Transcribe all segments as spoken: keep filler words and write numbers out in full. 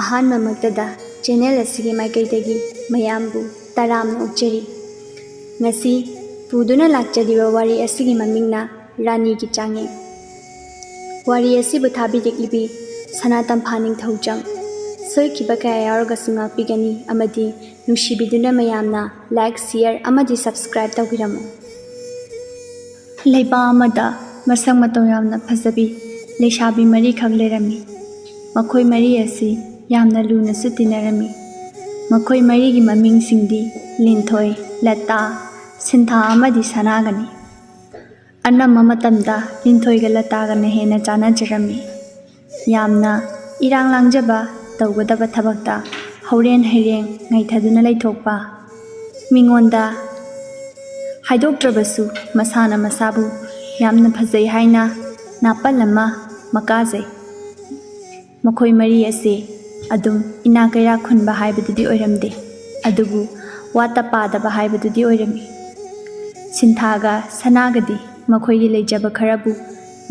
ꯑꯍꯥꯟꯕꯃꯛꯇꯗ channel ꯑꯁꯤꯒꯤ ꯃꯥꯏꯀꯩꯗꯒꯤ ꯃꯌꯥꯝꯕꯨ ꯇꯔꯥꯝꯅ ꯑꯣꯛꯆꯔꯤ꯫ ꯉꯁꯤ ꯄꯨꯗꯨꯅ ꯂꯥꯛꯆꯔꯤꯕ ꯋꯥꯔꯤ ꯑꯁꯤꯒꯤ ꯃꯃꯤꯡꯅ ꯔꯥꯅꯤꯒꯤ ꯆꯥꯡꯌꯦꯡ꯫ ꯋꯥꯔꯤ ꯑꯁꯤꯕꯨ ꯊꯥꯕꯤꯔꯛꯂꯤꯕꯤ ꯁꯅꯥꯇꯝꯐꯥ ꯅꯤꯡꯊꯧꯖꯝ꯫ ꯁꯣꯏꯈꯤꯕ ꯀꯌꯥ ꯌꯥꯎꯔꯒꯁꯨ ꯉꯥꯛꯄꯤꯒꯅꯤ ꯑꯃꯗꯤ ꯅꯨꯡꯁꯤꯕꯤꯗꯨꯅ ꯃꯌꯥꯝꯅ like, share ꯑꯃꯗꯤ subscribe ꯇꯧꯕꯤꯔꯝꯃꯨ꯫ ꯂꯩꯕꯥꯛ ꯑꯃꯗ ꯃꯁꯛ ꯃꯇꯧ ꯌꯥꯝꯅ ꯐꯖꯕꯤ ꯂꯩꯁꯥꯕꯤ ꯃꯔꯤꯈꯛ ꯂꯩꯔꯝꯃꯤ꯫ ꯃꯈꯣꯏ ꯃꯔꯤ ꯑꯁꯤ ꯌꯥꯝꯅ ꯂꯨꯅꯁꯨ ꯇꯤꯟꯅꯔꯝꯃꯤ꯫ ꯃꯈꯣꯏ ꯃꯔꯤꯒꯤ ꯃꯃꯤꯡꯁꯤꯡꯗꯤ ꯂꯤꯟꯊꯣꯏ, ꯂꯇꯥ, ꯁꯤꯟꯊꯥ ꯑꯃꯗꯤ ꯁꯅꯥꯒꯅꯤ꯫ ꯑꯅꯝꯕ ꯃꯇꯝꯗ ꯂꯤꯟꯊꯣꯏꯒ ꯂꯇꯥꯒꯅ ꯍꯦꯟꯅ ꯆꯥꯟꯅꯖꯔꯝꯃꯤ꯫ ꯌꯥꯝꯅ ꯏꯔꯥꯡ ꯂꯥꯡꯖꯕ, ꯇꯧꯒꯗꯕ ꯊꯕꯛꯇ ꯍꯧꯔꯦꯟ ꯍꯩꯔꯦꯡ ꯉꯥꯏꯊꯗꯨꯅ ꯂꯩꯊꯣꯛꯄ, ꯃꯤꯉꯣꯟꯗ ꯍꯥꯏꯗꯣꯛꯇ꯭ꯔꯕꯁꯨ ꯃꯁꯥꯅ ꯃꯁꯥꯕꯨ ꯌꯥꯝꯅ ꯐꯖꯩ ꯍꯥꯏꯅ ꯅꯥꯄꯜ ꯑꯃ ꯃꯀꯥꯖꯩ꯫ ꯃꯈꯣꯏ ꯃꯔꯤ ꯑꯁꯤ ꯑꯗꯨꯝ ꯏꯅꯥꯛ ꯀꯩꯔꯥꯛ ꯈꯨꯟꯕ ꯍꯥꯏꯕꯗꯨꯗꯤ ꯑꯣꯏꯔꯝꯗꯦ, ꯑꯗꯨꯕꯨ ꯋꯥꯠꯇ ꯄꯥꯗꯕ ꯍꯥꯏꯕꯗꯨꯗꯤ ꯑꯣꯏꯔꯝꯃꯤ꯫ ꯁꯤꯟꯊꯥꯒ ꯁꯅꯥꯒꯗꯤ ꯃꯈꯣꯏꯒꯤ ꯂꯩꯖꯕ ꯈꯔꯕꯨ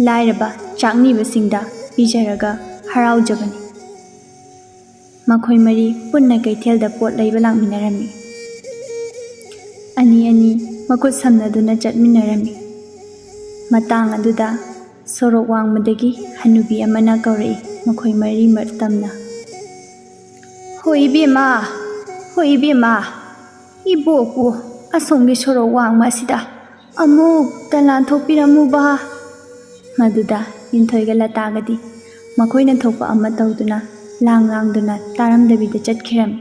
ꯂꯥꯏꯔꯕ ꯆꯥꯛꯅꯤꯕꯁꯤꯡꯗ ꯄꯤꯖꯔꯒ ꯍꯔꯥꯎꯖꯕꯅꯤ꯫ ꯃꯈꯣꯏ ꯃꯔꯤ ꯄꯨꯟꯅ ꯀꯩꯊꯦꯜꯗ ꯄꯣꯠ ꯂꯩꯕ ꯂꯥꯛꯃꯤꯟꯅꯔꯝꯃꯤ꯫ ꯑꯅꯤ ꯑꯅꯤ ꯃꯈꯨꯠ ꯁꯝꯅꯗꯨꯅ ꯆꯠꯃꯤꯟꯅꯔꯝꯃꯤ꯫ ꯃꯇꯥꯡ ꯑꯗꯨꯗ ꯁꯣꯔꯣꯛ ꯋꯥꯡꯃꯗꯒꯤ ꯍꯅꯨꯕꯤ ꯑꯃꯅ ꯀꯧꯔꯛꯏ, ꯃꯈꯣꯏ ꯃꯔꯤ ꯃꯔꯛ ꯇꯝꯅ, "ꯍꯣꯏ ꯏꯕꯦꯝꯃ, ꯍꯣꯏ ꯏꯕꯦꯝꯃ, ꯏꯕꯣꯛꯄꯨ ꯑꯁꯣꯝꯒꯤ ꯁꯣꯔꯣꯛ ꯋꯥꯡꯃ ꯑꯁꯤꯗ ꯑꯃꯨꯛꯇ ꯂꯥꯟꯊꯣꯛꯄꯤꯔꯝꯃꯨꯕ꯫" ꯃꯗꯨꯗ ꯂꯤꯟꯊꯣꯏꯒ ꯂꯇꯥꯒꯗꯤ ꯃꯈꯣꯏꯅ ꯊꯣꯛꯄ ꯑꯃ ꯇꯧꯗꯨꯅ ꯂꯥꯡ ꯂꯥꯡꯗꯨꯅ ꯇꯥꯔꯝꯗꯕꯤꯗ ꯆꯠꯈꯤꯔꯝꯃꯤ꯫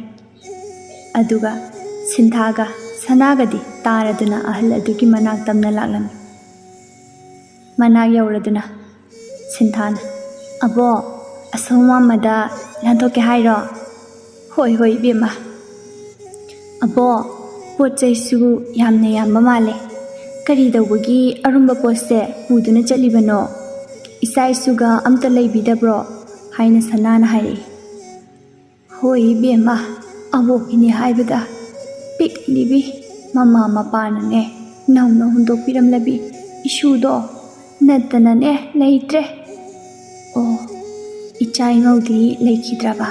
ꯑꯗꯨꯒ ꯁꯤꯟꯊꯥꯒ ꯁꯅꯥꯒꯗꯤ ꯇꯥꯔꯗꯨꯅ ꯑꯍꯜ ꯑꯗꯨꯒꯤ ꯃꯅꯥꯛ ꯇꯝꯅ ꯂꯥꯛꯂꯝꯃꯤ꯫ ꯃꯅꯥꯛ ꯌꯧꯔꯗꯨꯅ ꯁꯤꯟꯊꯥꯅ, "ꯑꯕꯣ, ꯑꯁꯣꯝ ꯋꯥꯡꯃꯗ ꯂꯥꯟꯊꯣꯛꯀꯦ ꯍꯥꯏꯔꯣ?" "ꯍꯣꯏ, ꯍꯣꯏ, ꯏꯕꯦꯝꯃ꯫" "ꯑꯕꯣ, ꯄꯣꯠ ꯆꯩꯁꯨ ꯌꯥꯝꯅ ꯌꯥꯝꯕ ꯃꯥꯜꯂꯦ꯫ ꯀꯔꯤ ꯇꯧꯕꯒꯤ ꯑꯔꯨꯝꯕ ꯄꯣꯠꯁꯦ ꯄꯨꯗꯨꯅ ꯆꯠꯂꯤꯕꯅꯣ? ꯏꯆꯥ ꯏꯁꯨꯒ ꯑꯝꯇ ꯂꯩꯕꯤꯗꯕ꯭ꯔꯣ?" ꯍꯥꯏꯅ ꯁꯅꯥꯅ ꯍꯥꯏꯔꯛꯏ꯫ "ꯍꯣꯏ ꯏꯕꯦꯝꯃ, ꯑꯕꯣꯛꯀꯤꯅꯤ ꯍꯥꯏꯕꯗ ꯄꯤꯛꯂꯤꯕꯤ ꯃꯃꯥ ꯃꯄꯥꯅꯅꯦ ꯅꯧꯅ ꯍꯨꯟꯗꯣꯛꯄꯤꯔꯝꯂꯕꯤ ꯏꯁꯨꯗꯣ ꯅꯠꯇꯅꯅꯦ ꯂꯩꯇ꯭ꯔꯦ꯫ ꯑꯣ, ꯏꯆꯥ ꯏꯃꯧꯗꯤ ꯂꯩꯈꯤꯗ꯭ꯔꯕ?"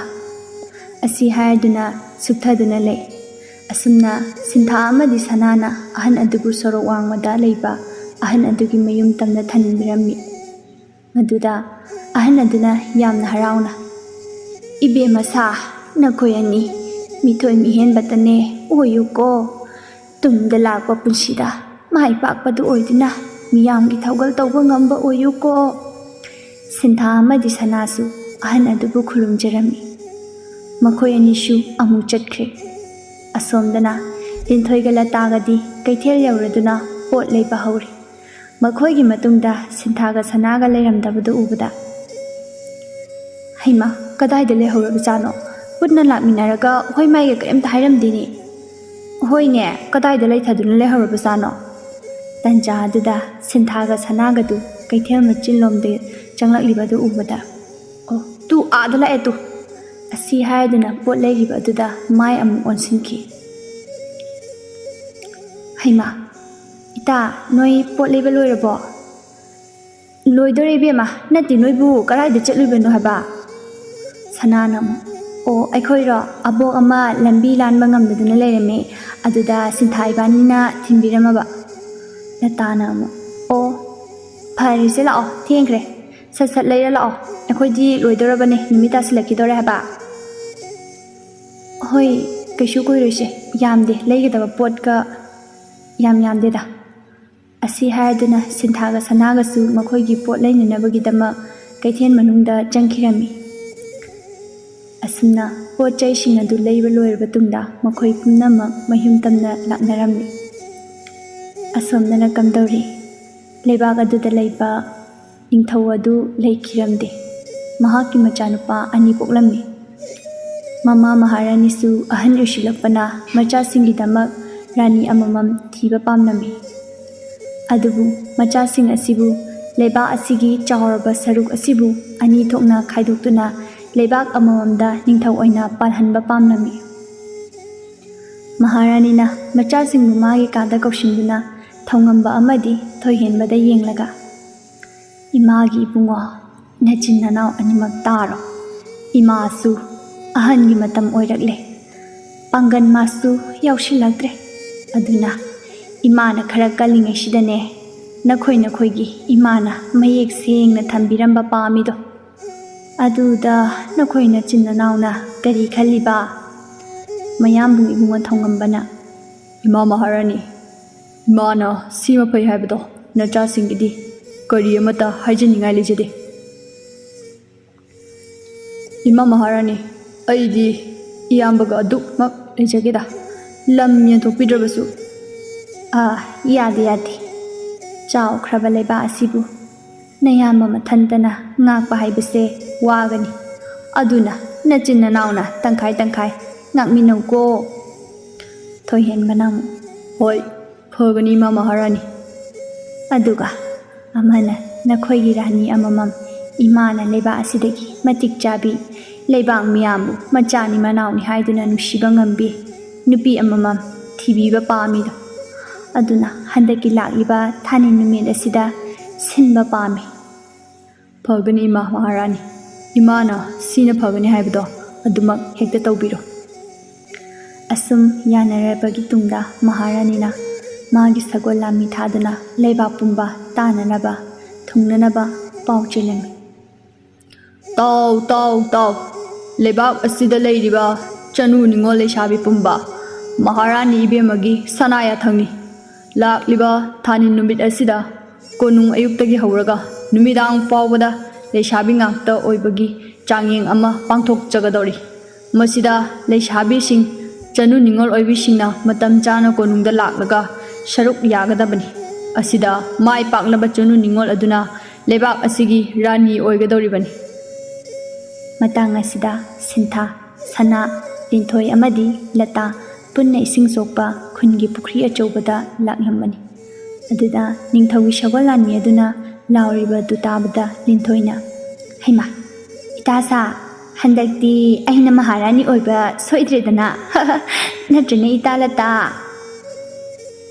ꯑꯁꯤ ꯍꯥꯏꯔꯗꯨꯅ ꯁꯨꯞꯊꯗꯨꯅ ꯂꯩ꯫ ꯑꯁꯨꯝꯅ ꯁꯤꯟꯊꯥ ꯑꯃꯗꯤ ꯁꯅꯥꯅ ꯑꯍꯟ ꯑꯗꯨꯕꯨ ꯁꯣꯔꯣꯛ ꯋꯥꯡꯃꯗ ꯂꯩꯕ ꯑꯍꯟ ꯑꯗꯨꯒꯤ ꯃꯌꯨꯝ ꯇꯝꯅ ꯊꯝꯕꯤꯔꯝꯃꯤ꯫ ꯃꯗꯨꯗ ꯑꯍꯟ ꯑꯗꯨꯅ ꯌꯥꯝꯅ ꯍꯔꯥꯎꯅ, "ꯏꯕꯦꯝꯃ ꯁꯥ, ꯅꯈꯣꯏ ꯑꯅꯤ ꯃꯤꯊꯣꯏ ꯃꯤꯍꯦꯟꯕꯇꯅꯦ ꯑꯣꯏꯌꯨꯀꯣ꯫ ꯇꯨꯡꯗ ꯂꯥꯛꯄ ꯄꯨꯟꯁꯤꯗ ꯃꯥꯏ ꯄꯥꯛꯄꯗꯨ ꯑꯣꯏꯗꯨꯅ ꯃꯤꯌꯥꯝꯒꯤ ꯊꯧꯒꯜ ꯇꯧꯕ ꯉꯝꯕ ꯑꯣꯏꯌꯨꯀꯣ꯫" ꯁꯤꯟꯊꯥ ꯑꯃꯗꯤ ꯁꯅꯥꯁꯨ ꯑꯍꯟ ꯑꯗꯨꯕꯨ ꯈꯨꯔꯨꯝꯖꯔꯝꯃꯤ꯫ ꯃꯈꯣꯏ ꯑꯅꯤꯁꯨ ꯑꯃꯨꯛ ꯆꯠꯈ꯭ꯔꯦ꯫ ꯑꯁꯣꯝꯗꯅ ꯂꯤꯟꯊꯣꯏꯒ ꯂꯇꯥꯒꯗꯤ ꯀꯩꯊꯦꯜ ꯌꯧꯔꯗꯨꯅ ꯄꯣꯠ ꯂꯩꯕ ꯍꯧꯔꯦ꯫ ꯃꯈꯣꯏꯒꯤ ꯃꯇꯨꯡꯗ ꯁꯤꯟꯊꯥꯒ ꯁꯅꯥꯒ ꯂꯩꯔꯝꯗꯕꯗꯨ ꯎꯕꯗ, "ꯍꯩꯃꯥ, ꯀꯗꯥꯏꯗ ꯂꯩꯍꯧꯔꯕꯖꯥꯠꯅꯣ? ꯄꯨꯟꯅ ꯂꯥꯛꯃꯤꯟꯅꯔꯒ ꯍꯣꯏ ꯃꯥꯏꯒ ꯀꯔꯤꯝꯇ ꯍꯥꯏꯔꯝꯗꯦꯅꯦ꯫ ꯍꯣꯏꯅꯦ, ꯀꯗꯥꯏꯗ ꯂꯩꯊꯗꯨꯅ ꯂꯩꯍꯧꯔꯕꯖꯥꯠꯅꯣ?" ꯇꯟꯖꯥ ꯑꯗꯨꯗ ꯁꯤꯟꯊꯥꯒ ꯁꯅꯥꯒꯗꯨ ꯀꯩꯊꯦꯜ ꯃꯆꯤꯟꯂꯣꯝꯗ ꯆꯪꯂꯛꯂꯤꯕꯗꯨ ꯎꯕꯗ, "ꯑꯣ, ꯇꯨ ꯑꯥꯗ ꯂꯥꯛꯑꯦ ꯇꯨ!" ꯑꯁꯤ ꯍꯥꯏꯗꯨꯅ ꯄꯣꯠ ꯂꯩꯔꯤꯕ ꯑꯗꯨꯗ ꯃꯥꯏ ꯑꯃꯨꯛ ꯑꯣꯟꯁꯤꯟꯈꯤ꯫ "ꯍꯩꯃꯥ, ꯏꯇꯥ, ꯅꯣꯏ ꯄꯣꯠ ꯂꯩꯕ ꯂꯣꯏꯔꯕꯣ?" "ꯂꯣꯏꯗꯣꯔꯦ ꯏꯕꯦꯝꯃ, ꯅꯠꯇꯦ, ꯅꯣꯏꯕꯨ ꯀꯗꯥꯏꯗ ꯆꯠꯂꯨꯏꯕꯅꯣ ꯍꯥꯏꯕ?" ꯁꯅꯥꯅ ꯑꯃꯨꯛ, "ꯑꯣ, ꯑꯩꯈꯣꯏꯔꯣ, ꯑꯕꯣꯛ ꯑꯃ ꯂꯝꯕꯤ ꯂꯥꯟꯕ ꯉꯝꯗꯗꯨꯅ ꯂꯩꯔꯝꯃꯦ, ꯑꯗꯨꯗ ꯁꯤꯟꯊꯥ ꯏꯕꯥꯅꯤꯅ ꯊꯤꯟꯕꯤꯔꯝꯃꯕ꯫" ꯂꯇꯥꯅ ꯑꯃꯨꯛ, "ꯑꯣ, ꯐꯔꯦꯁꯦ, ꯂꯥꯛꯑꯣ, ꯊꯦꯡꯈ꯭ꯔꯦ, ꯁꯠ ꯁꯠ ꯂꯩꯔ ꯂꯥꯛꯑꯣ, ꯑꯩꯈꯣꯏꯗꯤ ꯂꯣꯏꯗꯣꯔꯕꯅꯦ, ꯅꯨꯃꯤꯠ ꯇꯥꯁꯤꯜꯂꯛꯈꯤꯗꯣꯔꯦ ꯍꯥꯏꯕ꯫" "ꯍꯣꯏ, ꯀꯩꯁꯨ ꯀꯨꯏꯔꯣꯏꯁꯦ, ꯌꯥꯝꯗꯦ, ꯂꯩꯒꯗꯕ ꯄꯣꯠꯀ ꯌꯥꯝ ꯌꯥꯝꯗꯦꯗ꯫" ꯑꯁꯤ ꯍꯥꯏꯔꯗꯨꯅ ꯁꯤꯟꯊꯥꯒ ꯁꯅꯥꯒꯁꯨ ꯃꯈꯣꯏꯒꯤ ꯄꯣꯠ ꯂꯩꯅꯅꯕꯒꯤꯗꯃꯛ ꯀꯩꯊꯦꯜ ꯃꯅꯨꯡꯗ ꯆꯪꯈꯤꯔꯝꯃꯤ꯫ ꯑꯁꯨꯝꯅ ꯄꯣꯠ ꯆꯩꯁꯤꯡ ꯑꯗꯨ ꯂꯩꯕ ꯂꯣꯏꯔꯕ ꯇꯨꯡꯗ ꯃꯈꯣꯏ ꯄꯨꯝꯅꯃꯛ ꯃꯌꯨꯝ ꯇꯝꯅ ꯂꯥꯛꯅꯔꯝꯃꯤ꯫ ꯑꯁꯣꯝꯗꯅ ꯀꯝꯗꯧꯔꯤ? ꯂꯩꯕꯥꯛ ꯑꯗꯨꯗ ꯂꯩꯕ ꯅꯤꯡꯊꯧ ꯑꯗꯨ ꯂꯩꯈꯤꯔꯝꯗꯦ꯫ ꯃꯍꯥꯛꯀꯤ ꯃꯆꯥꯅꯨꯄꯥ ꯑꯅꯤ ꯄꯣꯛꯂꯝꯃꯤ꯫ ꯃꯃꯥ ꯃꯍꯥꯔꯥꯅꯤꯁꯨ ꯑꯍꯟ ꯑꯣꯏꯁꯤꯜꯂꯛꯄꯅ ꯃꯆꯥꯁꯤꯡꯒꯤꯗꯃꯛ ꯔꯥꯅꯤ ꯑꯃꯃꯝ ꯊꯤꯕ ꯄꯥꯝꯂꯝꯃꯤ꯫ ꯑꯗꯨꯕꯨ ꯃꯆꯥꯁꯤꯡ ꯑꯁꯤꯕꯨ ꯂꯩꯕꯥꯛ ꯑꯁꯤꯒꯤ ꯆꯥꯎꯔꯕ ꯁꯔꯨꯛ ꯑꯁꯤꯕꯨ ꯑꯅꯤ ꯊꯣꯛꯅ ꯈꯥꯏꯗꯣꯛꯇꯨꯅ ꯂꯩꯕꯥꯛ ꯑꯃꯃꯝꯗ ꯅꯤꯡꯊꯧ ꯑꯣꯏꯅ ꯄꯥꯜꯍꯟꯕ ꯄꯥꯝꯂꯝꯃꯤ꯫ ꯃꯍꯥꯔꯥꯅꯤꯅ ꯃꯆꯥꯁꯤꯡꯕꯨ ꯃꯥꯒꯤ ꯀꯥꯗ ꯀꯧꯁꯤꯟꯗꯨꯅ ꯊꯧꯉꯝꯕ ꯑꯃꯗꯤ ꯊꯣꯏꯍꯦꯟꯕꯗ ꯌꯦꯡꯂꯒ, "ꯏꯃꯥꯒꯤ ꯏꯕꯨꯡꯉꯣ, ꯅꯆꯤꯟ ꯅꯅꯥꯎ ꯑꯅꯤꯃꯛ ꯇꯥꯔꯣ꯫ ꯏꯃꯥꯁꯨ ꯑꯍꯟꯒꯤ ꯃꯇꯝ ꯑꯣꯏꯔꯛꯂꯦ꯫ ꯄꯥꯡꯒꯟ ꯃꯥꯁꯨ ꯌꯥꯎꯁꯤꯜꯂꯛꯇ꯭ꯔꯦ꯫ ꯑꯗꯨꯅ ꯏꯃꯥꯅ ꯈꯔ ꯀꯜꯂꯤꯉꯩꯁꯤꯗꯅꯦ, ꯅꯈꯣꯏ ꯅꯈꯣꯏꯒꯤ ꯏꯃꯥꯅ ꯃꯌꯦꯛ ꯁꯦꯡꯅ ꯊꯝꯕꯤꯔꯝꯕ ꯄꯥꯝꯃꯤꯗꯣ, ꯑꯗꯨꯗ ꯅꯈꯣꯏ ꯅꯆꯤꯟ ꯅꯅꯥꯎꯅ ꯀꯔꯤ ꯈꯜꯂꯤꯕ? ꯃꯌꯥꯝꯕꯨꯡ ꯏꯕꯨꯡꯉꯣ ꯊꯧꯉꯝꯕꯅ, "ꯏꯃꯥ ꯃꯍꯥꯔꯥꯅꯤ, ꯏꯃꯥꯅ ꯁꯤꯃ ꯐꯩ ꯍꯥꯏꯕꯗꯣ ꯅꯆꯥꯁꯤꯡꯒꯤꯗꯤ ꯀꯔꯤ ꯑꯃꯠꯇ ꯍꯥꯏꯖꯅꯤꯡꯉꯥꯏ ꯂꯩꯖꯗꯦ꯫ ꯏꯃꯥ ꯃꯍꯥꯔꯥꯅꯤ, ꯑꯩꯗꯤ ꯏꯌꯥꯝꯕꯒ ꯑꯗꯨꯃꯛ ꯂꯩꯖꯒꯦꯗ, ꯂꯝ ꯌꯦꯟꯊꯣꯛꯄꯤꯗ꯭ꯔꯕꯁꯨ꯫" "ꯑꯥ, ꯌꯥꯗꯦ, ꯌꯥꯗꯦ꯫ ꯆꯥꯎꯈ꯭ꯔꯕ ꯂꯩꯕꯥꯛ ꯑꯁꯤꯕꯨ ꯅꯌꯥꯝꯕ ꯃꯊꯟꯇꯅ ꯉꯥꯛꯄ ꯍꯥꯏꯕꯁꯦ ꯋꯥꯒꯅꯤ꯫ ꯑꯗꯨꯅ ꯅꯆꯤꯟ ꯅꯅꯥꯎꯅ ꯇꯪꯈꯥꯏ ꯇꯪꯈꯥꯏ ꯉꯥꯛꯃꯤꯟꯅꯧꯀꯣ꯫" ꯊꯣꯏꯍꯦꯟꯕꯅ ꯑꯃꯨꯛ, "ꯍꯣꯏ, ꯐꯒꯅꯤ, ꯏꯃꯥ ꯃꯍꯥꯔꯥꯅꯤ꯫" ꯑꯗꯨꯒ ꯑꯃꯅ ꯅꯈꯣꯏꯒꯤ ꯔꯥꯅꯤ ꯑꯃꯃꯝ, ꯏꯃꯥꯅ ꯂꯩꯕꯥꯛ ꯑꯁꯤꯗꯒꯤ ꯃꯇꯤꯛ ꯆꯥꯕꯤ, ꯂꯩꯕꯥꯛ ꯃꯤꯌꯥꯝꯕꯨ ꯃꯆꯥꯅꯤ ꯃꯅꯥꯎꯅꯤ ꯍꯥꯏꯗꯨꯅ ꯅꯨꯡꯁꯤꯕ ꯉꯝꯕꯤ ꯅꯨꯄꯤ ꯑꯃꯃꯝ ꯊꯤꯕꯤꯕ ꯄꯥꯝꯃꯤꯗꯣ, ꯑꯗꯨꯅ ꯍꯟꯗꯛꯀꯤ ꯂꯥꯛꯂꯤꯕ ꯊꯥꯅꯤꯟ ꯅꯨꯃꯤꯠ ꯑꯁꯤꯗ ꯁꯤꯟꯕ ꯄꯥꯝꯃꯤ꯫ "ꯐꯒꯅꯤ, ꯏꯃꯥ ꯃꯍꯥꯔꯥꯅꯤ꯫ ꯏꯃꯥꯅ ꯁꯤꯅ ꯐꯒꯅꯤ ꯍꯥꯏꯕꯗꯣ ꯑꯗꯨꯃꯛ ꯍꯦꯛꯇ ꯇꯧꯕꯤꯔꯣ꯫" ꯑꯁꯨꯝ ꯌꯥꯅꯔꯕꯒꯤ ꯇꯨꯡꯗ ꯃꯍꯥꯔꯥꯅꯤꯅ ꯃꯥꯒꯤ ꯁꯒꯣꯜ ꯂꯥꯟꯃꯤ ꯊꯥꯗꯨꯅ ꯂꯩꯕꯥꯛ ꯄꯨꯝꯕ ꯇꯥꯅꯅꯕ, ꯊꯨꯡꯅꯅꯕ ꯄꯥꯎ ꯆꯦꯜꯂꯝꯃꯤ꯫ "ꯇꯥꯎ, ꯇꯥꯎ, ꯇꯥꯎ! ꯂꯩꯕꯥꯛ ꯑꯁꯤꯗ ꯂꯩꯔꯤꯕ ꯆꯅꯨ ꯅꯤꯉꯣꯜ ꯂꯩꯁꯥꯕꯤ ꯄꯨꯝꯕ, ꯃꯍꯥꯔꯥꯅꯤ ꯏꯕꯦꯝꯃꯒꯤ ꯁꯅꯥ ꯌꯥꯊꯪꯅꯤ꯫ ꯂꯥꯛꯂꯤꯕ ꯊꯥꯅꯤꯟ ꯅꯨꯃꯤꯠ ꯑꯁꯤꯗ ꯀꯣꯅꯨꯡ ꯑꯌꯨꯛꯇꯒꯤ ꯍꯧꯔꯒ ꯅꯨꯃꯤꯗꯥꯡ ꯐꯥꯎꯕꯗ ꯂꯩꯁꯥꯕꯤ ꯉꯥꯛꯇ ꯑꯣꯏꯕꯒꯤ ꯆꯥꯡꯌꯦꯡ ꯑꯃ ꯄꯥꯡꯊꯣꯛꯆꯒꯗꯧꯔꯤ꯫ ꯃꯁꯤꯗ ꯂꯩꯁꯥꯕꯤꯁꯤꯡ, ꯆꯅꯨ ꯅꯤꯉꯣꯜ ꯑꯣꯏꯕꯤꯁꯤꯡꯅ ꯃꯇꯝ ꯆꯥꯅ ꯀꯣꯅꯨꯡꯗ ꯂꯥꯛꯂꯒ ꯁꯔꯨꯛ ꯌꯥꯒꯗꯕꯅꯤ꯫ ꯑꯁꯤꯗ ꯃꯥꯏ ꯄꯥꯛꯂꯕ ꯆꯅꯨ ꯅꯤꯉꯣꯜ ꯑꯗꯨꯅ ꯂꯩꯕꯥꯛ ꯑꯁꯤꯒꯤ ꯔꯥꯅꯤ ꯑꯣꯏꯒꯗꯧꯔꯤꯕꯅꯤ꯫" ꯃꯇꯥꯡ ꯑꯁꯤꯗ ꯁꯤꯟꯊꯥ, ꯁꯅꯥ, ꯂꯤꯟꯊꯣꯏ ꯑꯃꯗꯤ ꯂꯇꯥ ꯄꯨꯟꯅ ꯏꯁꯤꯡ ꯁꯣꯛꯄ ꯈꯨꯟꯒꯤ ꯄꯨꯈ꯭ꯔꯤ ꯑꯆꯧꯕꯗ ꯂꯥꯛꯂꯝꯕꯅꯤ꯫ ꯑꯗꯨꯗ ꯅꯤꯡꯊꯧꯒꯤ ꯁꯒꯣꯜ ꯂꯥꯟꯃꯤ ꯑꯗꯨꯅ ꯂꯥꯎꯔꯤꯕꯗꯨ ꯇꯥꯕꯗ ꯂꯤꯟꯊꯣꯏꯅ, "ꯍꯩꯃꯥ, ꯏꯇꯥ ꯁꯥ, ꯍꯟꯗꯛꯇꯤ ꯑꯩꯅ ꯃꯍꯥꯔꯥꯅꯤ ꯑꯣꯏꯕ ꯁꯣꯏꯗ꯭ꯔꯦꯗꯅ꯫ ꯅꯠꯇ꯭ꯔꯅꯦ, ꯏꯇꯥ ꯂꯇꯥ?"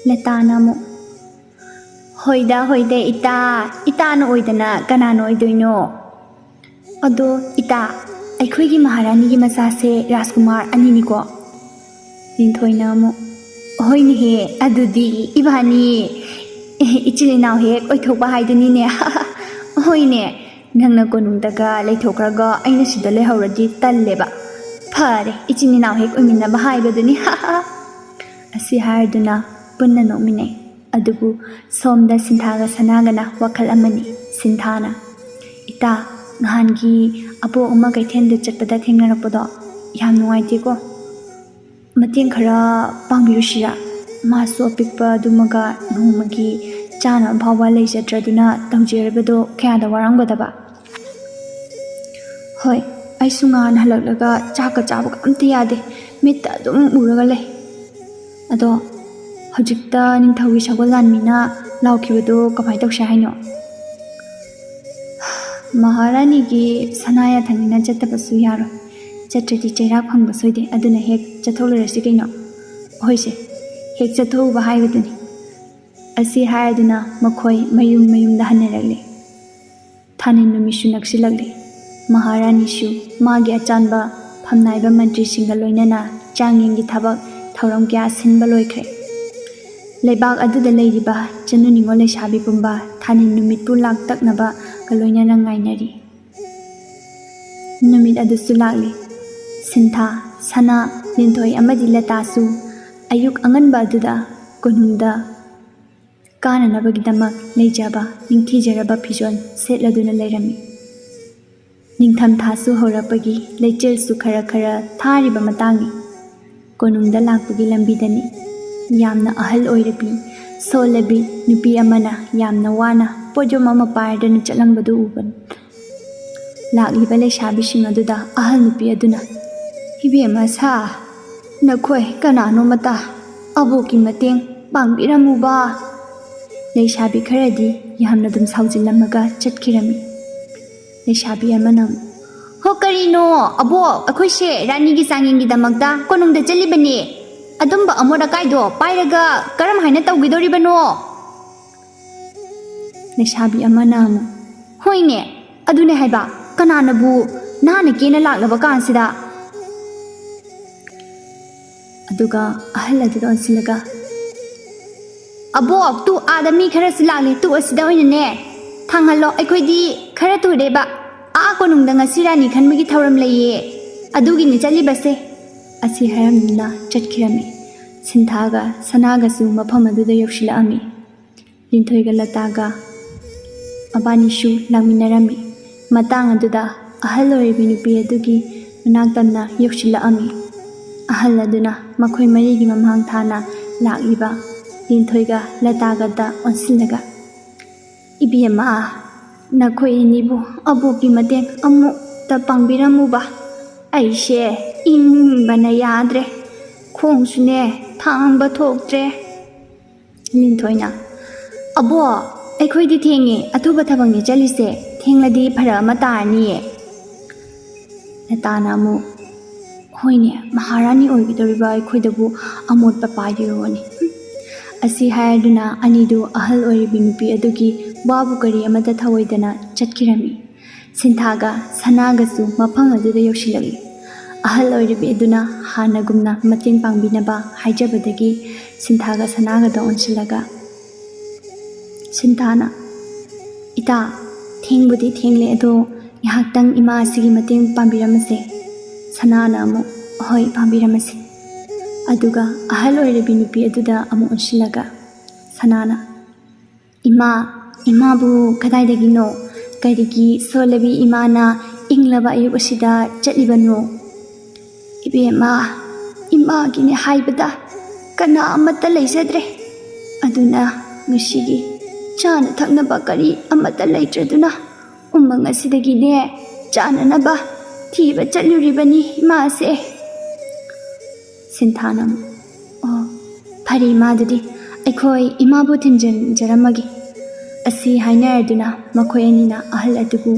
ꯂꯇꯥꯅ ꯑꯃꯨꯛ, "ꯍꯣꯏꯗ, ꯍꯣꯏꯗ ꯏꯇꯥ, ꯏꯇꯥꯅ ꯑꯣꯏꯗꯅ ꯀꯅꯥꯅ ꯑꯣꯏꯗꯣꯏꯅꯣ? ꯑꯗꯣ ꯏꯇꯥ, ꯑꯩꯈꯣꯏꯒꯤ ꯃꯍꯥꯔꯥꯅꯤꯒꯤ ꯃꯆꯥꯁꯦ ꯔꯥꯖꯀꯨꯃꯥꯔ ꯑꯅꯤꯅꯤꯀꯣ?" ꯂꯤꯟꯊꯣꯏꯅ ꯑꯃꯨꯛ, "ꯍꯣꯏꯅꯦꯍꯦ, ꯑꯗꯨꯗꯤ ꯏꯕꯥꯅꯤ ꯏꯆꯤꯜ ꯏꯅꯥꯎ ꯍꯦꯛ ꯑꯣꯏꯊꯣꯛꯄ ꯍꯥꯏꯗꯨꯅꯤꯅꯦ꯫ ꯍꯣꯏꯅꯦ, ꯅꯪꯅ ꯀꯣꯅꯨꯡꯗꯒ ꯂꯩꯊꯣꯛꯈ꯭ꯔꯒ ꯑꯩꯅ ꯁꯤꯗ ꯂꯩꯍꯧꯔꯗꯤ ꯇꯜꯂꯦꯕ꯫ ꯐꯔꯦ, ꯏꯆꯤꯟ ꯏꯅꯥꯎ ꯍꯦꯛ ꯑꯣꯏꯃꯤꯟꯅꯕ ꯍꯥꯏꯕꯗꯨꯅꯤ꯫ ꯑꯁꯤ ꯍꯥꯏꯔꯗꯨꯅ ꯄꯨꯟꯅ ꯅꯣꯛꯃꯤꯟꯅꯩ꯫ ꯑꯗꯨꯕꯨ ꯁꯣꯝꯗ ꯁꯤꯟꯊꯥꯒ ꯁꯅꯥꯒꯅ ꯋꯥꯈꯜ ꯑꯃꯅꯤ꯫ ꯁꯤꯟꯊꯥꯅ, "ꯏꯇꯥ, ꯅꯍꯥꯟꯒꯤ ꯑꯕꯣꯛ ꯑꯃ ꯀꯩꯊꯦꯜꯗ ꯆꯠꯄꯗ ꯊꯦꯡꯅꯔꯛꯄꯗꯣ ꯌꯥꯝ ꯅꯨꯡꯉꯥꯏꯇꯦꯀꯣ꯫ ꯃꯇꯦꯡ ꯈꯔ ꯄꯥꯡꯕꯤꯔꯨꯁꯤꯔꯥ? ꯃꯥꯁꯨ ꯑꯄꯤꯛꯄ ꯑꯗꯨꯃꯒ ꯅꯣꯡꯃꯒꯤ ꯆꯥꯅꯕ ꯐꯥꯎꯕ ꯂꯩꯖꯗ꯭ꯔꯗꯨꯅ ꯇꯧꯖꯔꯤꯕꯗꯣ ꯀꯌꯥꯗ ꯋꯥꯔꯝꯒꯗꯕ?" "ꯍꯣꯏ, ꯑꯩꯁꯨ ꯉꯍꯥꯟ ꯍꯜꯂꯛꯂꯒ ꯆꯥꯛꯀ ꯆꯥꯕꯒ ꯑꯝꯇ ꯌꯥꯗꯦ, ꯃꯤꯠꯇ ꯑꯗꯨꯝ ꯎꯔꯒ ꯂꯩ꯫ ꯑꯗꯣ ꯍꯧꯖꯤꯛꯇ ꯅꯤꯡꯊꯧꯒꯤ ꯁꯒꯣꯜ ꯂꯥꯟꯃꯤꯅ ꯂꯥꯎꯈꯤꯕꯗꯣ ꯀꯃꯥꯏꯅ ꯇꯧꯁꯦ ꯍꯥꯏꯅꯣ?" "ꯃꯍꯥꯔꯥꯅꯤꯒꯤ ꯁꯅꯥ ꯌꯥꯊꯪꯅꯤꯅ ꯆꯠꯇꯕꯁꯨ ꯌꯥꯔꯣꯏ꯫ ꯆꯠꯇ꯭ꯔꯗꯤ ꯆꯩꯔꯥꯛ ꯐꯪꯕ ꯁꯣꯏꯗꯦ, ꯑꯗꯨꯅ ꯍꯦꯛ ꯆꯠꯊꯣꯛꯂꯨꯔꯁꯤ ꯀꯩꯅꯣ?" "ꯍꯣꯏꯁꯦ, ꯍꯦꯛ ꯆꯠꯊꯣꯛꯎꯕ ꯍꯥꯏꯕꯗꯨꯅꯤ꯫" ꯑꯁꯤ ꯍꯥꯏꯔꯗꯨꯅ ꯃꯈꯣꯏ ꯃꯌꯨꯝ ꯃꯌꯨꯝꯗ ꯍꯟꯅꯔꯛꯂꯦ꯫ ꯊꯥꯅꯤꯟ ꯅꯨꯃꯤꯠꯁꯨ ꯅꯛꯁꯤꯜꯂꯛꯂꯦ꯫ ꯃꯍꯥꯔꯥꯅꯤꯁꯨ ꯃꯥꯒꯤ ꯑꯆꯥꯟꯕ ꯐꯝꯅꯥꯏꯕ ꯃꯟꯇ꯭ꯔꯤꯁꯤꯡꯒ ꯂꯣꯏꯅꯅ ꯆꯥꯡꯌꯦꯡꯒꯤ ꯊꯕꯛ ꯊꯧꯔꯝ ꯀꯌꯥ ꯁꯤꯟꯕ ꯂꯣꯏꯈ꯭ꯔꯦ꯫ ꯂꯩꯕꯥꯛ ꯑꯗꯨꯗ ꯂꯩꯔꯤꯕ ꯆꯅꯨ ꯅꯤꯉꯣꯜ ꯂꯩꯁꯥꯕꯤ ꯄꯨꯝꯕ ꯊꯥꯅꯤꯟ ꯅꯨꯃꯤꯠꯄꯨ ꯂꯥꯛꯇꯛꯅꯕꯒ ꯂꯣꯏꯅꯅ ꯉꯥꯏꯅꯔꯤ꯫ ꯅꯨꯃꯤꯠ ꯑꯗꯨꯁꯨ ꯂꯥꯛꯂꯤ꯫ ꯁꯤꯟꯊꯥ, ꯁꯅꯥ, ꯂꯤꯟꯊꯣꯏ ꯑꯃꯗꯤ ꯂꯇꯥꯁꯨ ꯑꯌꯨꯛ ꯑꯉꯟꯕ ꯑꯗꯨꯗ ꯀꯣꯅꯨꯡꯗ ꯀꯥꯅꯅꯕꯒꯤꯗꯃꯛ ꯂꯩꯖꯕ ꯅꯤꯡꯊꯤꯖꯔꯕ ꯐꯤꯖꯣꯜ ꯁꯦꯠꯂꯗꯨꯅ ꯂꯩꯔꯝꯃꯤ꯫ ꯅꯤꯡꯊꯝꯊꯥꯁꯨ ꯍꯧꯔꯛꯄꯒꯤ ꯂꯩꯆꯤꯜꯁꯨ ꯈꯔ ꯈꯔ ꯊꯥꯔꯤꯕ ꯃꯇꯥꯡꯅꯤ꯫ ꯀꯣꯅꯨꯡꯗ ꯂꯥꯛꯄꯒꯤ ꯂꯝꯕꯤꯗꯅꯤ ꯌꯥꯝꯅ ꯑꯍꯜ ꯑꯣꯏꯔꯕꯤ, ꯁꯣꯜꯂꯕꯤ ꯅꯨꯄꯤ ꯑꯃꯅ ꯌꯥꯝꯅ ꯋꯥꯅ ꯄꯣꯠꯌꯣꯝ ꯑꯃ ꯄꯥꯏꯔꯗꯨꯅ ꯆꯠꯂꯝꯕꯗꯨ ꯎꯕꯅꯤ꯫ ꯂꯥꯛꯂꯤꯕ ꯂꯩꯁꯥꯕꯤꯁꯤꯡ ꯑꯗꯨꯗ ꯑꯍꯜ ꯅꯨꯄꯤ ꯑꯗꯨꯅ, "ꯏꯕꯦꯝꯃ ꯁꯥ, ꯅꯈꯣꯏ ꯀꯅꯥꯅꯣꯃꯇ ꯑꯕꯣꯛꯀꯤ ꯃꯇꯦꯡ ꯄꯥꯡꯕꯤꯔꯝꯃꯨꯕ?" ꯂꯩꯁꯥꯕꯤ ꯈꯔꯗꯤ ꯌꯥꯝꯅ ꯑꯗꯨꯝ ꯁꯥꯎꯖꯤꯜꯂꯝꯃꯒ ꯆꯠꯈꯤꯔꯝꯃꯤ꯫ ꯂꯩꯁꯥꯕꯤ ꯑꯃꯅ, "ꯍꯣ, ꯀꯔꯤꯅꯣ ꯑꯕꯣꯛ, ꯑꯩꯈꯣꯏꯁꯦ ꯔꯥꯅꯤꯒꯤ ꯆꯥꯡꯌꯦꯡꯒꯤꯗꯃꯛꯇ ꯀꯣꯅꯨꯡꯗ ꯆꯠꯂꯤꯕꯅꯦ꯫ ꯑꯗꯨꯝꯕ ꯑꯃꯣꯠ ꯑꯀꯥꯏꯗꯣ ꯄꯥꯏꯔꯒ ꯀꯔꯝ ꯍꯥꯏꯅ ꯇꯧꯒꯗꯧꯔꯤꯕꯅꯣ?" ꯂꯩꯁꯥꯕꯤ ꯑꯃꯅ ꯑꯃꯨꯛ, "ꯍꯣꯏꯅꯦ, ꯑꯗꯨꯅꯦ ꯍꯥꯏꯕ, ꯀꯅꯥꯅꯕꯨ ꯅꯍꯥꯟꯅ ꯀꯦꯅ ꯂꯥꯛꯂꯕ ꯀꯥꯟꯁꯤꯗ꯫ ꯑꯗꯨꯒ ꯑꯍꯜ ꯑꯗꯨꯗ ꯑꯣꯟꯁꯤꯜꯂꯒ, "ꯑꯕꯣꯛ, ꯇꯨ ꯑꯥꯗ ꯃꯤ ꯈꯔꯁꯨ ꯂꯥꯛꯂꯦ, ꯇꯨ ꯑꯁꯤꯗ ꯑꯣꯏꯅꯅꯦ ꯊꯥꯡꯍꯜꯂꯣ, ꯑꯩꯈꯣꯏꯗꯤ ꯈꯔ ꯊꯨꯔꯦꯕ, ꯑꯥ ꯀꯣꯅꯨꯡꯗ ꯉꯁꯤ ꯔꯥꯅꯤ ꯈꯟꯕꯒꯤ ꯊꯧꯔꯝ ꯂꯩꯌꯦ, ꯑꯗꯨꯒꯤꯅꯤ ꯆꯠꯂꯤꯕꯁꯦ", ꯑꯁꯤ ꯍꯥꯏꯔꯝꯗꯨꯅ ꯆꯠꯈꯤꯔꯝꯃꯤ꯫ ꯁꯤꯟꯊꯥꯒ ꯁꯅꯥꯒꯁꯨ ꯃꯐꯝ ꯑꯗꯨꯗ ꯌꯧꯁꯤꯜꯂꯛꯑꯝꯃꯤ꯫ ꯂꯤꯟꯊꯣꯏꯒ ꯂꯇꯥꯒ ꯃꯕꯥꯅꯤꯁꯨ ꯂꯥꯛꯃꯤꯟꯅꯔꯝꯃꯤ꯫ ꯃꯇꯥꯡ ꯑꯗꯨꯗ ꯑꯍꯜ ꯑꯣꯏꯔꯤꯕꯤ ꯅꯨꯄꯤ ꯑꯗꯨꯒꯤ ꯃꯅꯥꯛ ꯇꯝꯅ ꯌꯧꯁꯤꯜꯂꯛꯑꯝꯃꯤ꯫ ꯑꯍꯜ ꯑꯗꯨꯅ ꯃꯈꯣꯏ ꯃꯔꯤꯒꯤ ꯃꯃꯥꯡ ꯊꯥꯅ ꯂꯥꯛꯂꯤꯕ ꯂꯤꯟꯊꯣꯏꯒ ꯂꯇꯥꯒꯗ ꯑꯣꯟꯁꯤꯜꯂꯒ, "ꯏꯕꯦꯝꯃ, ꯅꯈꯣꯏ ꯑꯅꯤꯕꯨ ꯑꯕꯣꯛꯀꯤ ꯃꯇꯦꯡ ꯑꯃꯨꯛꯇ ꯄꯥꯡꯕꯤꯔꯝꯃꯨꯕ꯫ ꯑꯩꯁꯦ ꯏꯪꯕꯅ ꯌꯥꯗ꯭ꯔꯦ, ꯈꯣꯡꯁꯨꯅꯦ ꯊꯥꯡꯕ ꯊꯣꯛꯇ꯭ꯔꯦ꯫" ꯂꯤꯟꯊꯣꯏꯅ, "ꯑꯕꯣ, ꯑꯩꯈꯣꯏꯗꯤ ꯊꯦꯡꯉꯦ, ꯑꯊꯨꯕ ꯊꯕꯛꯅꯦ ꯆꯠꯂꯤꯁꯦ, ꯊꯦꯡꯂꯗꯤ ꯐꯔꯛ ꯑꯃ ꯇꯥꯔꯅꯤꯌꯦ꯫" ꯂꯇꯥꯅ ꯑꯃꯨꯛ, "ꯍꯣꯏꯅꯦ, ꯃꯍꯥꯔꯥꯅꯤ ꯑꯣꯏꯒꯗꯧꯔꯤꯕ ꯑꯩꯈꯣꯏꯗꯕꯨ ꯑꯃꯣꯠꯄ ꯄꯥꯏꯔꯤꯕꯅꯤ꯫" ꯑꯁꯤ ꯍꯥꯏꯔꯗꯨꯅ ꯑꯅꯤꯗꯨ ꯑꯍꯜ ꯑꯣꯏꯔꯤꯕꯤ ꯅꯨꯄꯤ ꯑꯗꯨꯒꯤ ꯋꯥꯕꯨ ꯀꯔꯤ ꯑꯃꯠꯇ ꯊꯧꯑꯣꯏꯗꯅ ꯆꯠꯈꯤꯔꯝꯃꯤ꯫ ꯁꯤꯟꯊꯥꯒ ꯁꯅꯥꯒꯁꯨ ꯃꯐꯝ ꯑꯗꯨꯗ ꯌꯧꯁꯤꯜꯂꯛꯏ꯫ ꯑꯍꯜ ꯑꯣꯏꯔꯤꯕꯤ ꯑꯗꯨꯅ ꯍꯥꯟꯅꯒꯨꯝꯅ ꯃꯇꯦꯡ ꯄꯥꯡꯕꯤꯅꯕ ꯍꯥꯏꯖꯕꯗꯒꯤ ꯁꯤꯟꯊꯥꯒ ꯁꯅꯥꯒꯗ ꯑꯣꯟꯁꯤꯜꯂꯒ ꯁꯤꯟꯊꯥꯅ, "ꯏꯇꯥ, ꯊꯦꯡꯕꯨꯗꯤ ꯊꯦꯡꯂꯦ, ꯑꯗꯣ ꯉꯥꯏꯍꯥꯛꯇꯪ ꯏꯃꯥ ꯑꯁꯤꯒꯤ ꯃꯇꯦꯡ ꯄꯥꯡꯕꯤꯔꯝꯃꯁꯦ꯫" ꯁꯅꯥꯅ ꯑꯃꯨꯛ, "ꯍꯣꯏ, ꯄꯥꯡꯕꯤꯔꯝꯃꯁꯦ꯫" ꯑꯗꯨꯒ ꯑꯍꯜ ꯑꯣꯏꯔꯕꯤ ꯅꯨꯄꯤ ꯑꯗꯨꯗ ꯑꯃꯨꯛ ꯑꯣꯟꯁꯤꯜꯂꯒ ꯁꯅꯥꯅ, "ꯏꯃꯥ, ꯏꯃꯥꯕꯨ ꯀꯗꯥꯏꯗꯒꯤꯅꯣ? ꯀꯔꯤꯒꯤ ꯁꯣꯜꯂꯕꯤ ꯏꯃꯥꯅ ꯏꯪꯂꯕ ꯑꯌꯨꯛ ꯑꯁꯤꯗ ꯆꯠꯂꯤꯕꯅꯣ?" "ꯏꯕꯦꯝꯃ, ꯏꯃꯥꯒꯤꯅꯦ ꯍꯥꯏꯕꯗ ꯀꯅꯥ ꯑꯃꯠꯇ ꯂꯩꯖꯗ꯭ꯔꯦ꯫ ꯑꯗꯨꯅ ꯉꯁꯤꯒꯤ ꯆꯥꯅ ꯊꯛꯅꯕ ꯀꯔꯤ ꯑꯃꯠꯇ ꯂꯩꯇ꯭ꯔꯗꯨꯅ ꯎꯃꯪ ꯑꯁꯤꯗꯒꯤꯅꯦ ꯆꯥꯅꯅꯕ ꯊꯤꯕ ꯆꯠꯂꯨꯔꯤꯕꯅꯤ ꯏꯃꯥꯁꯦ꯫" ꯁꯤꯟꯊꯥꯅ ꯑꯃꯨꯛ, "ꯑꯣ, ꯐꯔꯦ ꯏꯃꯥ, ꯑꯗꯨꯗꯤ ꯑꯩꯈꯣꯏ ꯏꯃꯥꯕꯨ ꯊꯤꯟꯖꯤꯟꯖꯔꯝꯃꯒꯦ꯫" ꯑꯁꯤ ꯍꯥꯏꯅꯔꯗꯨꯅ ꯃꯈꯣꯏ ꯑꯅꯤꯅ ꯑꯍꯜ ꯑꯗꯨꯕꯨ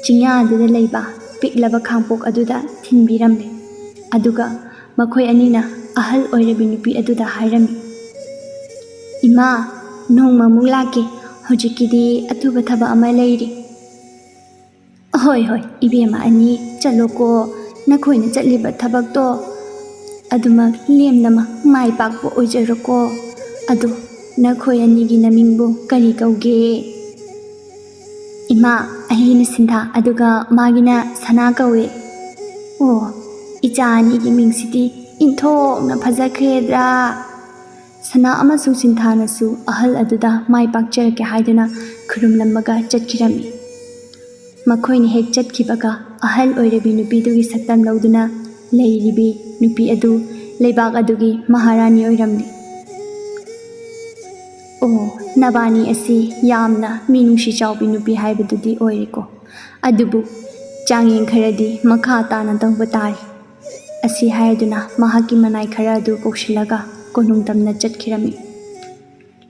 ꯆꯤꯡꯌꯥ ꯑꯗꯨꯗ ꯂꯩꯕ ꯄꯤꯛꯂꯕ ꯈꯥꯡꯄꯣꯛ ꯑꯗꯨꯗ ꯊꯤꯟꯕꯤꯔꯝꯂꯦ꯫ ꯑꯗꯨꯒ ꯃꯈꯣꯏ ꯑꯅꯤꯅ ꯑꯍꯜ ꯑꯣꯏꯔꯕꯤ ꯅꯨꯄꯤ ꯑꯗꯨꯗ ꯍꯥꯏꯔꯝꯃꯤ, "ꯏꯃꯥ, ꯅꯣꯡꯃ ꯑꯃꯨꯛ ꯂꯥꯛꯀꯦ, ꯍꯧꯖꯤꯛꯀꯤꯗꯤ ꯑꯊꯨꯕ ꯊꯕꯛ ꯑꯃ ꯂꯩꯔꯤ꯫" "ꯍꯣꯏ, ꯍꯣꯏ, ꯏꯕꯦꯝꯃ ꯑꯅꯤ, ꯆꯠꯂꯣꯀꯣ꯫ ꯅꯈꯣꯏꯅ ꯆꯠꯂꯤꯕ ꯊꯕꯛꯇꯣ ꯑꯗꯨꯃꯛ ꯂꯦꯝꯅꯃꯛ ꯃꯥꯏ ꯄꯥꯛꯄ ꯑꯣꯏꯖꯔꯣꯀꯣ꯫ ꯑꯗꯣ ꯅꯈꯣꯏ ꯑꯅꯤꯒꯤ ꯅꯃꯤꯡꯕꯨ ꯀꯔꯤ ꯀꯧꯒꯦ?" "ꯏꯃꯥ, ꯑꯩꯒꯤꯅ ꯁꯤꯟꯊꯥ, ꯑꯗꯨꯒ ꯃꯥꯒꯤꯅ ꯁꯅꯥ ꯀꯧꯏ꯫" "ꯑꯣ, ꯏꯆꯥ ꯑꯅꯤꯒꯤ ꯃꯤꯡꯁꯤꯗꯤ ꯏꯟꯊꯣꯛꯅ ꯐꯖꯈ꯭ꯔꯦꯗ꯭ꯔꯥ!" ꯁꯅꯥ ꯑꯃꯁꯨꯡ ꯁꯤꯟꯊꯥꯅꯁꯨ ꯑꯍꯜ ꯑꯗꯨꯗ ꯃꯥꯏ ꯄꯥꯛꯆꯔꯛꯀꯦ ꯍꯥꯏꯗꯨꯅ ꯈꯨꯔꯨꯝꯂꯝꯃꯒ ꯆꯠꯈꯤꯔꯝꯃꯤ꯫ ꯃꯈꯣꯏꯅ ꯍꯦꯛ ꯆꯠꯈꯤꯕꯒ, ꯑꯍꯜ ꯑꯣꯏꯔꯕꯤ ꯅꯨꯄꯤꯗꯨꯒꯤ ꯁꯛꯇꯝ ꯂꯧꯗꯨꯅ ꯂꯩꯔꯤꯕꯤ ꯅꯨꯄꯤ ꯑꯗꯨ ꯂꯩꯕꯥꯛ ꯑꯗꯨꯒꯤ ꯃꯍꯥꯔꯥꯅꯤ ꯑꯣꯏꯔꯝꯂꯤ꯫ "ꯑꯣ, ꯅꯕꯥꯅꯤ ꯑꯁꯤ ꯌꯥꯝꯅ ꯃꯤꯅꯨꯡꯁꯤ ꯆꯥꯎꯕꯤ ꯅꯨꯄꯤ ꯍꯥꯏꯕꯗꯨꯗꯤ ꯑꯣꯏꯔꯦꯀꯣ꯫ ꯑꯗꯨꯕꯨ ꯆꯥꯡꯌꯦꯡ ꯈꯔꯗꯤ ꯃꯈꯥ ꯇꯥꯅ ꯇꯧꯕ ꯇꯥꯔꯦ꯫" ꯑꯁꯤ ꯍꯥꯏꯗꯨꯅ ꯃꯍꯥꯛꯀꯤ ꯃꯅꯥꯏ ꯈꯔ ꯑꯗꯨ ꯀꯧꯁꯤꯜꯂꯒ ꯀꯣꯅꯨꯡ ꯇꯝꯅ ꯆꯠꯈꯤꯔꯝꯃꯤ꯫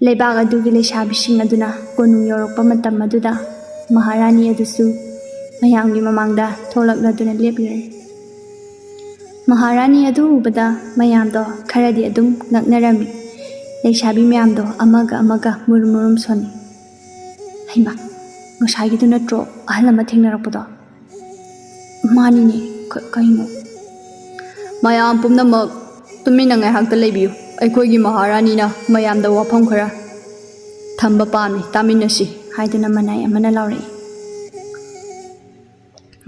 ꯂꯩꯕꯥꯛ ꯑꯗꯨꯒꯤ ꯂꯩꯁꯥꯕꯤꯁꯤꯡ ꯑꯗꯨꯅ ꯀꯣꯅꯨꯡ ꯌꯧꯔꯛꯄ ꯃꯇꯝ ꯑꯗꯨꯗ, ꯃꯍꯥꯔꯥꯅꯤ ꯑꯗꯨꯁꯨ ꯃꯌꯥꯝꯒꯤ ꯃꯃꯥꯡꯗ ꯊꯣꯛꯂꯛꯂꯗꯨꯅ ꯂꯦꯞꯂꯔꯦ꯫ ꯃꯍꯥꯔꯥꯅꯤ ꯑꯗꯨ ꯎꯕꯗ ꯃꯌꯥꯝꯗꯣ ꯈꯔꯗꯤ ꯑꯗꯨꯝ ꯉꯛꯅꯔꯝꯃꯤ꯫ ꯂꯩꯁꯥꯕꯤ ꯃꯌꯥꯝꯗꯣ ꯑꯃꯒ ꯑꯃꯒ ꯃꯨꯔꯨꯝ ꯃꯨꯔꯨꯝ ꯁꯣꯟꯅꯩ꯫ "ꯍꯩꯃꯥ, ꯉꯁꯥꯏꯒꯤꯗꯨ ꯅꯠꯇ꯭ꯔꯣ ꯑꯍꯜ ꯑꯃ ꯊꯦꯡꯅꯔꯛꯄꯗꯣ?" "ꯃꯥꯅꯤꯅꯦ, ꯀ-, ꯀꯩꯅꯣ?" "ꯃꯌꯥꯝ ꯄꯨꯝꯅꯃꯛ ꯇꯨꯃꯤꯟꯅ ꯉꯥꯏꯍꯥꯛꯇ ꯂꯩꯕꯤꯌꯨ꯫ ꯑꯩꯈꯣꯏꯒꯤ ꯃꯍꯥꯔꯥꯅꯤꯅ ꯃꯌꯥꯝꯗ ꯋꯥꯐꯝ ꯈꯔ ꯊꯝꯕ ꯄꯥꯝꯃꯤ, ꯇꯥꯃꯤꯟꯅꯁꯤ," ꯍꯥꯏꯗꯨꯅ ꯃꯅꯥꯏ ꯑꯃꯅ ꯂꯥꯎꯔꯛꯏ꯫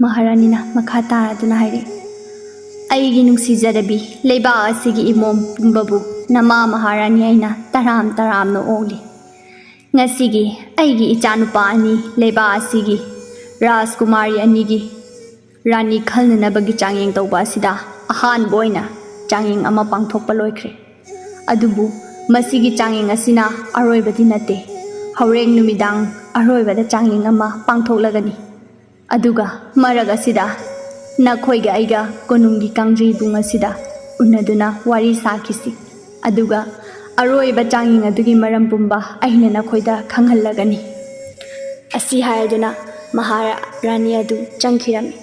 ꯃꯍꯥꯔꯥꯅꯤꯅ ꯃꯈꯥ ꯇꯥꯔꯗꯨꯅ ꯍꯥꯏꯔꯛꯏ, "ꯑꯩꯒꯤ ꯅꯨꯡꯁꯤꯖꯔꯕꯤ ꯂꯩꯕꯥꯛ ꯑꯁꯤꯒꯤ ꯏꯃꯣꯝ ꯄꯨꯝꯕꯕꯨ ꯅꯃꯥ ꯃꯍꯥꯔꯥꯅꯤ ꯑꯩꯅ ꯇꯔꯥꯝ ꯇꯔꯥꯝꯅ ꯑꯣꯛꯂꯤ꯫ ꯉꯁꯤꯒꯤ ꯑꯩꯒꯤ ꯏꯆꯥꯅꯨꯄꯥ ꯑꯅꯤ, ꯂꯩꯕꯥꯛ ꯑꯁꯤꯒꯤ ꯔꯥꯖꯀꯨꯃꯥꯔꯤ ꯑꯅꯤꯒꯤ ꯔꯥꯅꯤ ꯈꯜꯅꯅꯕꯒꯤ ꯆꯥꯡꯌꯦꯡ ꯇꯧꯕ ꯑꯁꯤꯗ ꯑꯍꯥꯟꯕ ꯑꯣꯏꯅ ꯆꯥꯡꯌꯦꯡ ꯑꯃ ꯄꯥꯡꯊꯣꯛꯄ ꯂꯣꯏꯈ꯭ꯔꯦ꯫ ꯑꯗꯨꯕꯨ ꯃꯁꯤꯒꯤ ꯆꯥꯡꯌꯦꯡ ꯑꯁꯤꯅ ꯑꯔꯣꯏꯕꯗꯤ ꯅꯠꯇꯦ꯫ ꯍꯣꯔꯦꯟ ꯅꯨꯃꯤꯗꯥꯡ ꯑꯔꯣꯏꯕꯗ ꯆꯥꯡꯌꯦꯡ ꯑꯃ ꯄꯥꯡꯊꯣꯛꯂꯒꯅꯤ꯫ ꯑꯗꯨꯒ ꯃꯔꯛ ꯑꯁꯤꯗ ꯅꯈꯣꯏꯒ ꯑꯩꯒ ꯀꯣꯅꯨꯡꯒꯤ ꯀꯥꯡꯖꯩꯕꯨꯡ ꯑꯁꯤꯗ ꯎꯅꯗꯨꯅ ꯋꯥꯔꯤ ꯁꯥꯈꯤꯁꯤ꯫ ꯑꯗꯨꯒ ꯑꯔꯣꯏꯕ ꯆꯥꯡꯌꯦꯡ ꯑꯗꯨꯒꯤ ꯃꯔꯝ ꯄꯨꯝꯕ ꯑꯩꯅ ꯅꯈꯣꯏꯗ ꯈꯪꯍꯜꯂꯒꯅꯤ꯫" ꯑꯁꯤ ꯍꯥꯏꯔꯗꯨꯅ ꯃꯍꯥꯔꯥꯅꯤ ꯑꯗꯨ ꯆꯪꯈꯤꯔꯝꯃꯤ꯫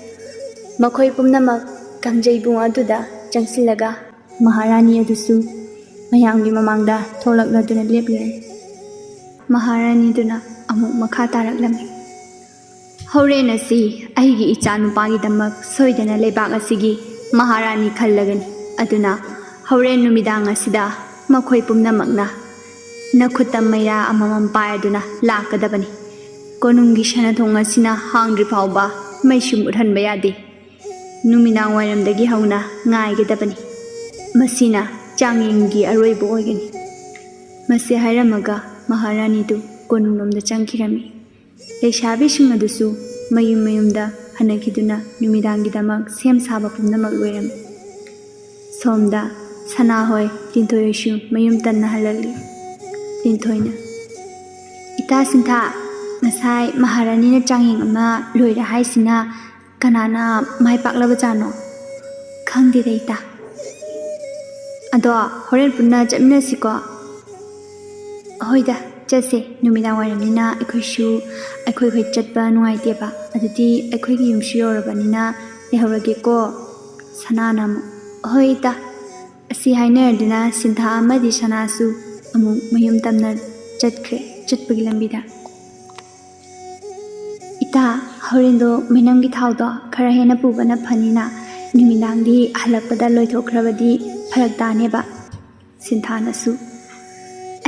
ꯃꯈꯣꯏ ꯄꯨꯝꯅꯃꯛ ꯀꯥꯡꯖꯩꯕꯨꯡ ꯑꯗꯨꯗ ꯆꯪꯁꯤꯜꯂꯒ ꯃꯍꯥꯔꯥꯅꯤ ꯑꯗꯨꯁꯨ ꯃꯌꯥꯝꯒꯤ ꯃꯃꯥꯡꯗ ꯊꯣꯛꯂꯛꯂꯗꯨꯅ ꯂꯦꯞꯂꯔꯦ꯫ ꯃꯍꯥꯔꯥꯅꯤꯗꯨꯅ ꯑꯃꯨꯛ ꯃꯈꯥ ꯇꯥꯔꯛꯂꯝꯃꯤ꯫ ꯍꯣꯔꯦꯟ ꯑꯁꯤ ꯑꯩꯒꯤ ꯏꯆꯥ ꯅꯨꯄꯥꯒꯤꯗꯃꯛ ꯁꯣꯏꯗꯅ ꯂꯩꯕꯥꯛ ꯑꯁꯤꯒꯤ ꯃꯍꯥꯔꯥꯅꯤ ꯈꯜꯂꯒꯅꯤ꯫ ꯑꯗꯨꯅ ꯍꯣꯔꯦꯟ ꯅꯨꯃꯤꯗꯥꯡ ꯑꯁꯤꯗ ꯃꯈꯣꯏ ꯄꯨꯝꯅꯃꯛꯅ ꯅꯈꯨꯠꯇ ꯃꯩꯔꯥ ꯑꯃꯃꯝ ꯄꯥꯏꯗꯨꯅ ꯂꯥꯛꯀꯗꯕꯅꯤ꯫ ꯀꯣꯅꯨꯡꯒꯤ ꯁꯅꯥꯊꯣꯡ ꯑꯁꯤꯅ ꯍꯥꯡꯗ꯭ꯔꯤ ꯐꯥꯎꯕ ꯃꯩꯁꯨ ꯃꯨꯠꯍꯟꯕ ꯌꯥꯗꯦ꯫ ꯅꯨꯃꯤꯗꯥꯡ ꯋꯥꯏꯔꯝꯗꯒꯤ ꯍꯧꯅ ꯉꯥꯏꯒꯗꯕꯅꯤ꯫ ꯃꯁꯤꯅ ꯆꯥꯡꯌꯦꯡꯒꯤ ꯑꯔꯣꯏꯕ ꯑꯣꯏꯒꯅꯤ꯫ ꯃꯁꯤ ꯍꯥꯏꯔꯝꯃꯒ ꯃꯍꯥꯔꯥꯅꯤꯗꯨ ꯀꯣꯅꯨꯡꯂꯣꯝꯗ ꯆꯪꯈꯤꯔꯝꯃꯤ꯫ ꯂꯩꯁꯥꯕꯤꯁꯤꯡ ꯑꯗꯨꯁꯨ ꯃꯌꯨꯝ ꯃꯌꯨꯝꯗ ꯍꯟꯅꯈꯤꯗꯨꯅ ꯅꯨꯃꯤꯗꯥꯡꯒꯤꯗꯃꯛ ꯁꯦꯝ ꯁꯥꯕ ꯄꯨꯝꯅꯃꯛ ꯂꯣꯏꯔꯝꯃꯤ꯫ ꯁꯣꯝꯗ ꯁꯅꯥ ꯍꯣꯏ, ꯂꯤꯟꯊꯣꯏ ꯍꯣꯏꯁꯨ ꯃꯌꯨꯝ ꯇꯟꯅ ꯍꯜꯂꯛꯂꯤ꯫ ꯂꯤꯟꯊꯣꯏꯅ, "ꯏꯇꯥ ꯁꯤꯟꯊꯥ, ꯉꯁꯥꯏ ꯃꯍꯥꯔꯥꯅꯤꯅ ꯆꯥꯡꯌꯦꯡ ꯑꯃ ꯂꯣꯏꯔꯦ ꯍꯥꯏꯁꯤꯅ ꯀꯅꯥꯅ ꯃꯥꯏ ꯄꯥꯛꯂꯕꯖꯥꯠꯅꯣ?" "ꯈꯪꯗꯦꯗ ꯏꯇꯥ꯫ ꯑꯗꯣ ꯍꯣꯔꯦꯟ ꯄꯨꯟꯅ ꯆꯠꯃꯤꯟꯅꯁꯤꯀꯣ?" "ꯍꯣꯏꯗ, ꯆꯠꯁꯦ꯫ ꯅꯨꯃꯤꯗꯥꯡ ꯋꯥꯏꯔꯝꯅꯤꯅ ꯑꯩꯈꯣꯏꯁꯨ, ꯑꯩꯈꯣꯏ ꯈꯣꯏ ꯆꯠꯄ ꯅꯨꯡꯉꯥꯏꯇꯦꯕ꯫ ꯑꯗꯨꯗꯤ ꯑꯩꯈꯣꯏꯒꯤ ꯌꯨꯝꯁꯨ ꯌꯧꯔꯕꯅꯤꯅ ꯂꯩꯍꯧꯔꯒꯦꯀꯣ?" ꯁꯅꯥꯅ ꯑꯃꯨꯛ, "ꯍꯣꯏ ꯏꯇꯥ꯫" ꯑꯁꯤ ꯍꯥꯏꯅꯔꯗꯨꯅ ꯁꯤꯟꯊꯥ ꯑꯃꯗꯤ ꯁꯅꯥꯁꯨ ꯑꯃꯨꯛ ꯃꯌꯨꯝ ꯇꯝꯅ ꯆꯠꯈ꯭ꯔꯦ꯫ ꯆꯠꯄꯒꯤ ꯂꯝꯕꯤꯗ, "ꯏꯇꯥ, ꯍꯣꯔꯦꯟꯗꯣ ꯃꯩꯅꯝꯒꯤ ꯊꯥꯎꯗꯣ ꯈꯔ ꯍꯦꯟꯅ ꯄꯨꯕꯅ ꯐꯅꯤꯅ, ꯅꯨꯃꯤꯗꯥꯡꯗꯤ ꯍꯜꯂꯛꯄꯗ ꯂꯣꯏꯊꯣꯛꯈ꯭ꯔꯕꯗꯤ ꯐꯔꯛ ꯇꯥꯅꯦꯕ꯫" ꯁꯤꯟꯊꯥꯅꯁꯨ,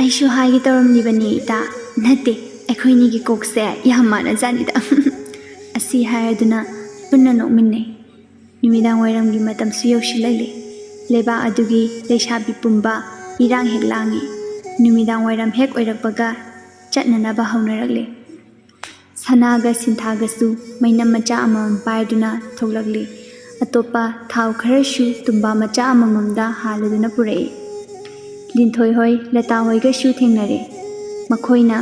"ꯑꯩꯁꯨ ꯍꯥꯏꯒꯦ ꯇꯧꯔꯝꯂꯤꯕꯅꯤ ꯏꯇꯥ꯫ ꯅꯠꯇꯦ, ꯑꯩꯈꯣꯏꯅꯤꯒꯤ ꯀꯣꯛꯁꯦ ꯌꯥꯝ ꯃꯥꯟꯅꯖꯥꯠꯅꯤꯗ꯫" ꯑꯁꯤ ꯍꯥꯏꯔꯗꯨꯅ ꯄꯨꯟꯅ ꯅꯣꯛꯃꯤꯟꯅꯩ꯫ ꯅꯨꯃꯤꯗꯥꯡ ꯋꯥꯏꯔꯝꯒꯤ ꯃꯇꯝꯁꯨ ꯌꯧꯁꯤꯜꯂꯛꯂꯦ꯫ ꯂꯩꯕꯥꯛ ꯑꯗꯨꯒꯤ ꯂꯩꯁꯥꯕꯤ ꯄꯨꯝꯕ ꯏꯔꯥꯡ ꯍꯦꯛ ꯂꯥꯡꯏ꯫ ꯅꯨꯃꯤꯗꯥꯡ ꯋꯥꯏꯔꯝ ꯍꯦꯛ ꯑꯣꯏꯔꯛꯄꯒ ꯆꯠꯅꯅꯕ ꯍꯧꯅꯔꯛꯂꯦ꯫ ꯁꯅꯥꯒ ꯁꯤꯟꯊꯥꯒꯁꯨ ꯃꯩꯅꯝ ꯃꯆꯥ ꯑꯃꯃꯝ ꯄꯥꯏꯗꯨꯅ ꯊꯣꯛꯂꯛꯂꯤ꯫ ꯑꯇꯣꯞꯄ ꯊꯥꯎ ꯈꯔꯁꯨ ꯇꯨꯝꯕꯥ ꯃꯆꯥ ꯑꯃꯃꯝꯗ ꯍꯥꯜꯂꯗꯨꯅ ꯄꯨꯔꯛꯏ꯫ ꯂꯤꯟꯊꯣꯏ ꯍꯣꯏ, ꯂꯇꯥ ꯍꯣꯏꯒꯁꯨ ꯊꯦꯡꯅꯔꯦ꯫ ꯃꯈꯣꯏꯅ,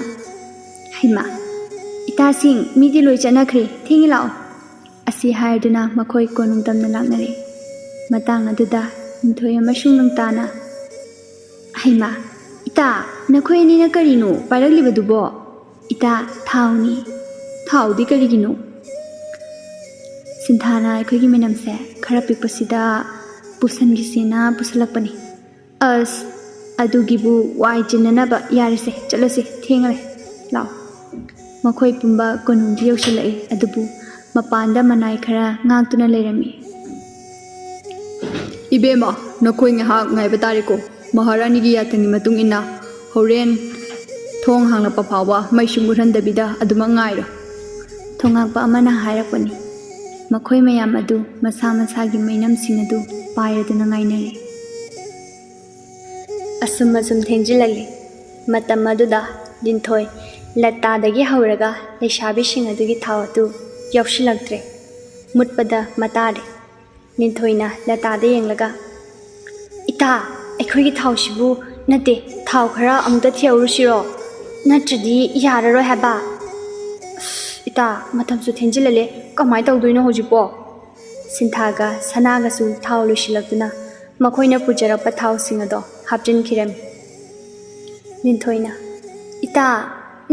"ꯍꯩꯃꯥ, ꯏꯇꯥꯁꯤꯡ, ꯃꯤꯗꯤ ꯂꯣꯏ ꯆꯠꯅꯈ꯭ꯔꯦ, ꯊꯦꯡꯉꯦ ꯂꯥꯛꯑꯣ꯫" ꯑꯁꯤ ꯍꯥꯏꯗꯨꯅ ꯃꯈꯣꯏ ꯀꯣꯅꯨꯡ ꯇꯝꯅ ꯂꯥꯛꯅꯔꯦ꯫ ꯃꯇꯥꯡ ꯑꯗꯨꯗ ꯂꯤꯟꯊꯣꯏ ꯑꯃꯁꯨꯡ ꯂꯪꯇꯥꯅ, "ꯍꯩꯃꯥ, ꯏꯇꯥ, ꯅꯈꯣꯏ ꯑꯅꯤꯅ ꯀꯔꯤꯅꯣ ꯄꯥꯏꯔꯛꯂꯤꯕꯗꯨꯕꯣ?" "ꯏꯇꯥ, ꯊꯥꯎꯅꯤ꯫" "ꯊꯥꯎꯗꯤ ꯀꯔꯤꯒꯤꯅꯣ?" "ꯁꯤꯟꯊꯥꯅ ꯑꯩꯈꯣꯏꯒꯤ ꯃꯩꯅꯝꯁꯦ ꯈꯔ ꯄꯤꯛꯄꯁꯤꯗ ꯄꯨꯁꯟꯈꯤꯁꯦꯅ ꯄꯨꯁꯜꯂꯛꯄꯅꯤ꯫" "ꯑꯁ, ꯑꯗꯨꯒꯤꯕꯨ ꯋꯥꯏ ꯆꯤꯟꯅꯅꯕ꯫ ꯌꯥꯔꯦꯁꯦ, ꯆꯠꯂꯁꯦ, ꯊꯦꯡꯉꯔꯦ, ꯂꯥꯛꯑꯣ꯫" ꯃꯈꯣꯏ ꯄꯨꯝꯕ ꯀꯣꯅꯨꯡꯗ ꯌꯧꯁꯤꯜꯂꯛꯏ꯫ ꯑꯗꯨꯕꯨ ꯃꯄꯥꯟꯗ ꯃꯅꯥꯏ ꯈꯔ ꯉꯥꯛꯇꯨꯅ ꯂꯩꯔꯝꯃꯤ꯫ "ꯏꯕꯦꯝꯃ, ꯅꯈꯣꯏ ꯉꯥꯏꯍꯥꯛ ꯉꯥꯏꯕ ꯇꯥꯔꯦꯀꯣ꯫ ꯃꯍꯥꯔꯥꯅꯤꯒꯤ ꯌꯥꯊꯪꯒꯤ ꯃꯇꯨꯡ ꯏꯟꯅ ꯍꯣꯔꯦꯟ ꯊꯣꯡ ꯍꯥꯡꯂꯛꯄ ꯐꯥꯎꯕ ꯃꯩꯁꯨ ꯃꯨꯠꯍꯟꯗꯕꯤꯗ ꯑꯗꯨꯃꯛ ꯉꯥꯏꯔꯣ", ꯊꯣꯡꯉꯥꯛꯄ ꯑꯃꯅ ꯍꯥꯏꯔꯛꯄꯅꯤ꯫ ꯃꯈꯣꯏ ꯃꯌꯥꯝ ꯑꯗꯨ ꯃꯁꯥ ꯃꯁꯥꯒꯤ ꯃꯩꯅꯝꯁꯤꯡ ꯑꯗꯨ ꯄꯥꯏꯔꯗꯨꯅ ꯉꯥꯏꯅꯔꯦ꯫ ꯑꯁꯨꯝ ꯑꯁꯨꯝ ꯊꯦꯡꯖꯤꯜꯂꯛꯂꯤ꯫ ꯃꯇꯝ ꯑꯗꯨꯗ ꯂꯤꯟꯊꯣꯏ ꯂꯇꯥꯗꯒꯤ ꯍꯧꯔꯒ ꯂꯩꯁꯥꯕꯤꯁꯤꯡ ꯑꯗꯨꯒꯤ ꯊꯥꯎ ꯑꯗꯨ ꯌꯥꯎꯁꯤꯜꯂꯛꯇ꯭ꯔꯦ꯫ ꯃꯨꯠꯄꯗ ꯃꯇꯥꯔꯦ꯫ ꯂꯤꯟꯊꯣꯏꯅ ꯂꯇꯥꯗ ꯌꯦꯡꯂꯒ, "ꯏꯇꯥ, ꯑꯩꯈꯣꯏꯒꯤ ꯊꯥꯎꯁꯤꯕꯨ, ꯅꯠꯇꯦ, ꯊꯥꯎ ꯈꯔ ꯑꯃꯨꯛꯇ ꯊꯤꯍꯧꯔꯨꯁꯤꯔꯣ? ꯅꯠꯇ꯭ꯔꯗꯤ ꯌꯥꯔꯔꯣꯏ ꯍꯥꯏꯕ꯫ ꯑꯁ, ꯏꯇꯥ, ꯃꯇꯝꯁꯨ ꯊꯦꯡꯖꯤꯜꯂꯛꯂꯦ, ꯀꯃꯥꯏꯅ ꯇꯧꯗꯣꯏꯅꯣ ꯍꯧꯖꯤꯛꯄꯣ?" ꯁꯤꯟꯊꯥꯒ ꯁꯅꯥꯒꯁꯨ ꯊꯥꯎ ꯂꯣꯏꯁꯤꯜꯂꯛꯇꯨꯅ ꯃꯈꯣꯏꯅ ꯄꯨꯖꯔꯛꯄ ꯊꯥꯎꯁꯤꯡ ꯑꯗꯣ ꯍꯥꯞꯆꯤꯟꯈꯤꯔꯝꯃꯤ꯫ ꯂꯤꯟꯊꯣꯏꯅ, "ꯏꯇꯥ,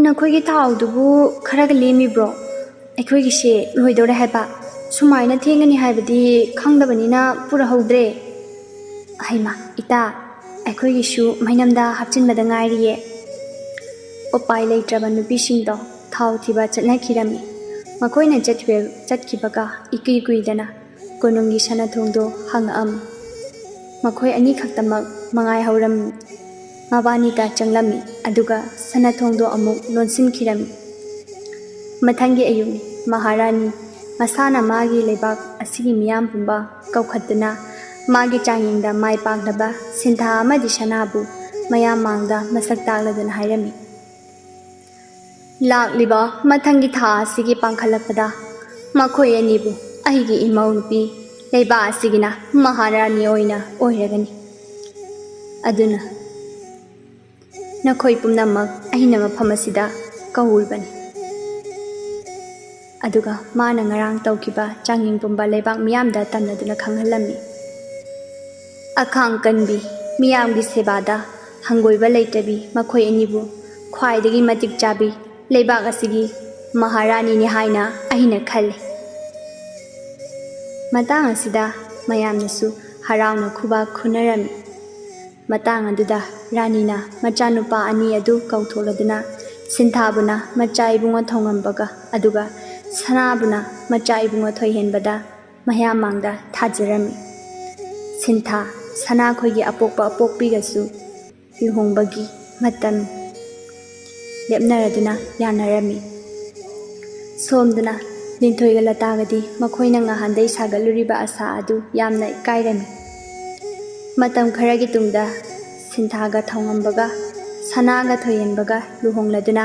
ꯅꯈꯣꯏꯒꯤ ꯊꯥꯎꯗꯨꯕꯨ ꯈꯔꯒ ꯂꯦꯝꯃꯤꯕ꯭ꯔꯣ? ꯑꯩꯈꯣꯏꯒꯤꯁꯦ ꯂꯣꯏꯗꯧꯔꯦ ꯍꯥꯏꯕ꯫ ꯁꯨꯃꯥꯏꯅ ꯊꯦꯡꯒꯅꯤ ꯍꯥꯏꯕꯗꯤ ꯈꯪꯗꯕꯅꯤꯅ ꯄꯨꯔꯛꯍꯧꯗ꯭ꯔꯦ꯫" "ꯍꯩꯃꯥ, ꯏꯇꯥ, ꯑꯩꯈꯣꯏꯒꯤꯁꯨ ꯃꯩꯅꯝꯗ ꯍꯥꯞꯆꯤꯟꯕꯗ ꯉꯥꯏꯔꯤꯌꯦ꯫" ꯎꯄꯥꯏ ꯂꯩꯇ꯭ꯔꯕ ꯅꯨꯄꯤꯁꯤꯡꯗꯣ ꯊꯥꯎ ꯊꯤꯕ ꯆꯠꯅꯈꯤꯔꯝꯃꯤ꯫ ꯃꯈꯣꯏꯅ ꯆꯠꯈꯤꯕ-, ꯆꯠꯈꯤꯕꯒ ꯏꯀꯨꯏ ꯀꯨꯏꯗꯅ ꯀꯣꯅꯨꯡꯒꯤ ꯁꯅꯥꯊꯣꯡꯗꯣ ꯍꯥꯡꯉꯛꯑꯝꯃꯤ꯫ ꯃꯈꯣꯏ ꯑꯅꯤꯈꯛꯇꯃꯛ ꯃꯉꯥꯏꯍꯧꯔꯝꯃꯤ꯫ ꯃꯕꯥꯅꯤꯇ ꯆꯪꯂꯝꯃꯤ, ꯑꯗꯨꯒ ꯁꯅꯥꯊꯣꯡꯗꯣ ꯑꯃꯨꯛ ꯂꯣꯟꯁꯤꯟꯈꯤꯔꯝꯃꯤ꯫ ꯃꯊꯪꯒꯤ ꯑꯌꯨꯛꯅꯤ꯫ ꯃꯍꯥꯔꯥꯅꯤ ꯃꯁꯥꯅ ꯃꯥꯒꯤ ꯂꯩꯕꯥꯛ ꯑꯁꯤꯒꯤ ꯃꯤꯌꯥꯝ ꯄꯨꯝꯕ ꯀꯧꯈꯠꯇꯨꯅ ꯃꯥꯒꯤ ꯆꯥꯡꯌꯦꯡꯗ ꯃꯥꯏ ꯄꯥꯛꯂꯕ ꯁꯤꯟꯊꯥ ꯑꯃꯗꯤ ꯁꯅꯥꯕꯨ ꯃꯌꯥꯝ ꯃꯥꯡꯗ ꯃꯁꯛ ꯇꯥꯛꯂꯗꯨꯅ ꯍꯥꯏꯔꯝꯃꯤ, "ꯂꯥꯛꯂꯤꯕ ꯃꯊꯪꯒꯤ ꯊꯥ ꯑꯁꯤꯒꯤ ꯄꯥꯡꯈꯠꯂꯛꯄꯗ ꯃꯈꯣꯏ ꯑꯅꯤꯕꯨ ꯑꯩꯒꯤ ꯏꯃꯧ ꯅꯨꯄꯤ ꯂꯩꯕꯥꯛ ꯑꯁꯤꯒꯤꯅ ꯃꯍꯥꯔꯥꯅꯤ ꯑꯣꯏꯅ ꯑꯣꯏꯔꯒꯅꯤ꯫ ꯑꯗꯨꯅ ꯅꯈꯣꯏ ꯄꯨꯝꯅꯃꯛ ꯑꯩꯅ ꯃꯐꯝ ꯑꯁꯤꯗ ꯀꯧꯔꯤꯕꯅꯤ꯫" ꯑꯗꯨꯒ ꯃꯥꯅ ꯉꯔꯥꯡ ꯇꯧꯈꯤꯕ ꯆꯥꯡꯌꯦꯡ ꯄꯨꯝꯕ ꯂꯩꯕꯥꯛ ꯃꯤꯌꯥꯝꯗ ꯇꯝꯅꯗꯨꯅ ꯈꯪꯍꯜꯂꯝꯃꯤ꯫ ꯑꯈꯥꯡ ꯀꯟꯕꯤ, ꯃꯤꯌꯥꯝꯒꯤ ꯁꯦꯕꯥꯗ ꯍꯪꯒꯣꯏꯕ ꯂꯩꯇꯕꯤ ꯃꯈꯣꯏ ꯑꯅꯤꯕꯨ ꯈ꯭ꯋꯥꯏꯗꯒꯤ ꯃꯇꯤꯛ ꯆꯥꯕꯤ ꯂꯩꯕꯥꯛ ꯑꯁꯤꯒꯤ ꯃꯍꯥꯔꯥꯅꯤꯅꯤ ꯍꯥꯏꯅ ꯑꯩꯅ ꯈꯜꯂꯤ꯫ ꯃꯇꯥꯡ ꯑꯁꯤꯗ ꯃꯌꯥꯝꯅꯁꯨ ꯍꯔꯥꯎꯅ ꯈꯨꯕꯥꯛ ꯈꯨꯅꯔꯝꯃꯤ꯫ ꯃꯇꯥꯡ ꯑꯗꯨꯗ ꯔꯥꯅꯤꯅ ꯃꯆꯥꯅꯨꯄꯥ ꯑꯅꯤ ꯑꯗꯨ ꯀꯧꯊꯣꯛꯂꯗꯨꯅ ꯁꯤꯟꯊꯥꯕꯨꯅ ꯃꯆꯥ ꯏꯕꯨꯡꯉꯣ ꯊꯧꯉꯝꯕꯒ ꯑꯗꯨꯒ ꯁꯅꯥꯕꯨꯅ ꯃꯆꯥ ꯏꯕꯨꯡꯉꯣ ꯊꯣꯏꯍꯦꯟꯕꯗ ꯃꯌꯥꯝ ꯃꯥꯡꯗ ꯊꯥꯖꯔꯝꯃꯤ꯫ ꯁꯤꯟꯊꯥ, ꯁꯅꯥꯈꯣꯏꯒꯤ ꯑꯄꯣꯛꯄ ꯑꯄꯣꯛꯄꯤꯒꯁꯨ ꯂꯨꯍꯣꯡꯕꯒꯤ ꯃꯇꯝ ꯂꯦꯞꯅꯔꯗꯨꯅ ꯌꯥꯅꯔꯝꯃꯤ꯫ ꯁꯣꯝꯗꯅ ꯂꯤꯟꯊꯣꯏꯒ ꯂꯇꯥꯒꯗꯤ ꯃꯈꯣꯏꯅ ꯉꯍꯥꯟꯗꯩ ꯁꯥꯒꯠꯂꯨꯔꯤꯕ ꯑꯁꯥ ꯑꯗꯨ ꯌꯥꯝꯅ ꯏꯀꯥꯏꯔꯝꯃꯤ꯫ ꯃꯇꯝ ꯈꯔꯒꯤ ꯇꯨꯡꯗ ꯁꯤꯟꯊꯥꯒ ꯊꯧꯉꯝꯕꯒ ꯁꯅꯥꯒ ꯊꯣꯏꯍꯦꯟꯕꯒ ꯂꯨꯍꯣꯡꯂꯗꯨꯅ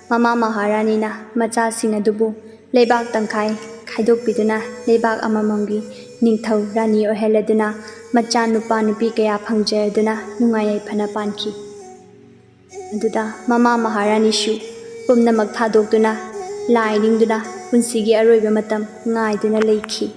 ꯃꯃꯥ ꯃꯍꯥꯔꯥꯅꯤꯅ ꯃꯆꯥꯁꯤꯡ ꯑꯗꯨꯕꯨ ꯂꯩꯕꯥꯛ ꯇꯪꯈꯥꯏ ꯈꯥꯏꯗꯣꯛꯄꯤꯗꯨꯅ ꯂꯩꯕꯥꯛ ꯑꯃꯃꯝꯒꯤ ꯅꯤꯡꯊꯧ ꯔꯥꯅꯤ ꯑꯣꯏꯍꯜꯂꯗꯨꯅ ꯃꯆꯥ ꯅꯨꯄꯥ ꯅꯨꯄꯤ ꯀꯌꯥ ꯐꯪꯖꯔꯗꯨꯅ ꯅꯨꯡꯉꯥꯏ ꯌꯥꯏꯐꯅ ꯄꯥꯟꯈꯤ꯫ ꯑꯗꯨꯗ ꯃꯃꯥ ꯃꯍꯥꯔꯥꯅꯤꯁꯨ ꯄꯨꯝꯅꯃꯛ ꯊꯥꯗꯣꯛꯇꯨꯅ ꯂꯥꯏ ꯅꯤꯡꯗꯨꯅ ꯄꯨꯟꯁꯤꯒꯤ ꯑꯔꯣꯏꯕ ꯃꯇꯝ ꯉꯥꯏꯗꯨꯅ ꯂꯩꯈꯤ꯫